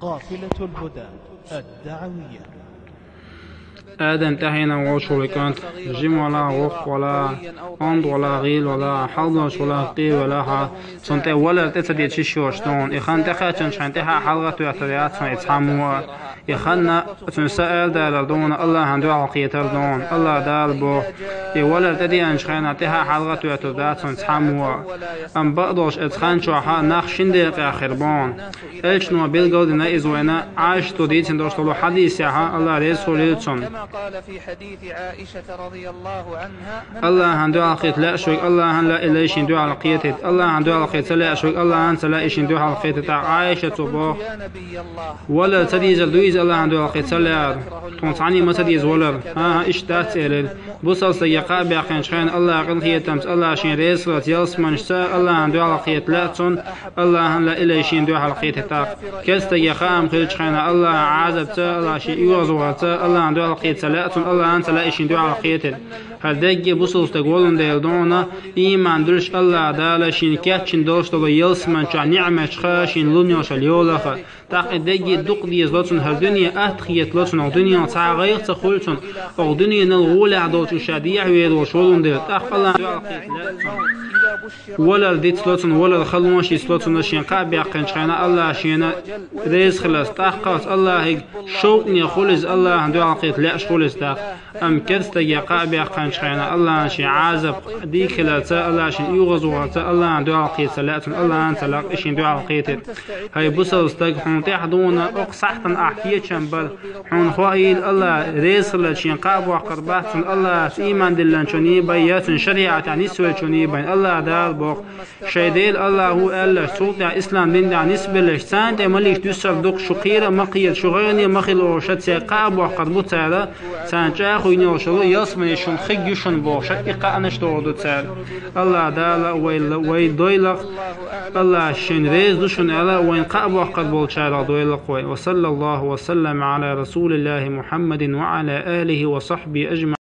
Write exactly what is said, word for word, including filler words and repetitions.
قافلة الهدى الدعوية. Адам тӀехьенах волча кӀант, жима валахь, воккха валахь, онда валахь, гӀийла валахь, хьалдолаш валахь, къе валахь, цунна тӀе валар тӀе ца дезаш йиш йоацаш да хьона. И хан тӀекхаьчача хана тӀехьа хьалгӀаттойтар яц хьона и цхьа мо. И хан цунна са арадалар да хьона, АллахӀана дуьхьал кхетар да хьона. АллахӀ Дала боху: и валар тӀедеанчу хенахь тӀехьа хьалгӀаттойтур дац хьона цхьа мо. Амма бакъдолуш оцу хан чохь нах шина декъехь хир бу хьона. Элчано билгалдина иза вайна Ӏайшата дийцина долуш долу хьадисехь, АллахӀ реза хуьлийла цунна. АллахӀана дуьхьал кхета лаьаш верг АллахӀана лаьа, и лай шена дуьхьал кхетийта. АллахӀана дуьхьал кхета ца лаьаш верг АллахӀана ца лаьа, и шена дуьхьал кхетийта. ТӀаккха Ӏайшата боху: валар ца дезар дуй иза АллахӀана дуьхьал кхета ца лаьара? Тхуна цхьанна а ма ца деза валар. ХӀан-хӀа, иштта дац, элира. Бусалба стаге кхаъ баьккхинчу хенахь АллахӀан къинхетамца, АллахӀ шена реза хиларца, ялсаманчаца АллахӀана дуьхьал кхета лаьа цунна, АллахӀана лаьа, и лай шена дуьхьал кхетийта. ТӀаккха керста стаге кхаъ хилчу хенахь АллахӀан Ӏазапца, АллахӀ шен оьгӀазвахарца АллахӀана дуьхьал кхета ца лаьа цунна, АллахӀана ца лаьа, и шена дуьхьал кхетийта. ХӀара дерриге бусалба стаг волун дела да хьона, ийман дуьллуш АллахӀ Дала шена кечйина долуш долу ялсамани чохь ниӀматех шена лун йолуш йолах. ТӀаккха и дерриге дукха дезало цунна хӀара дуьне, атта хетало цунна хӀокху дуьненах цхьа а гӀайгӀа ца хуьлу цунна, хӀокху дуьненал гӀолехь долчу ша дехьавер волуш волун дела. ТӀаккха АллахӀана дуьхьал кхета лаьа цунна. Валар дицло цунна, валар халонаш йицло цунна, шена кхаъ баьккхинчу хенахь АллахӀ шена реза хиларца. ТӀаккха оцу АллахӀига шовкъане хуьлу иза, АллахӀана дуьхьал кхета лаьаш хуьлу иза тӀаккха. Амма керста стаге кхаъ баьккхинчу хенахь АллахӀана шен Ӏазап дика хиларца, АллахӀ шен оьгӀазвахарца АллахӀана дуьхьал кхета ца лаьа цунна, АллахӀана ца лаьа, и шена дуьхьал кхетийта. ХӀай бусалба стаг, хьуна тӀехь да хьона, хӀокху сахьтана ахь кечам бара. Хьуна хӀоъ йийла, АллахӀ реза хиларца шена кхаъ боккхур бац цунна, АллахӀаца ийман диллинчунний бен, я цуьнан шариӀатехь нисвеллачунний бен. АллахӀ Дала боху: шайн Дела АллахӀ ву аьлларш, цул тӀаьхьа ислам дин тӀехь нисбелларш, царна тӀе малийча дуьсур ду-кх, шу кхера а ма кхера, шу гӀайгӀане а ма хила олуш, шаьш кхаъ боккхур бу цара, царна чӀагӀо йина йолуш йолу ялсамани шуна хир ю шуна бохуш, и кхаънаш дохур ду цара. АллахӀ Дала вай, вай дойла-кх, АллахӀ шена реза ду шуна аьлла, вайна кхаъ боккхур болчарах дойла-кх вай. Ва саллаллаху ва саллама Ӏала расулиллахӀи Мухьаммадин ва Ӏала алихӀи ва сахьбихӀи ажмаӀин.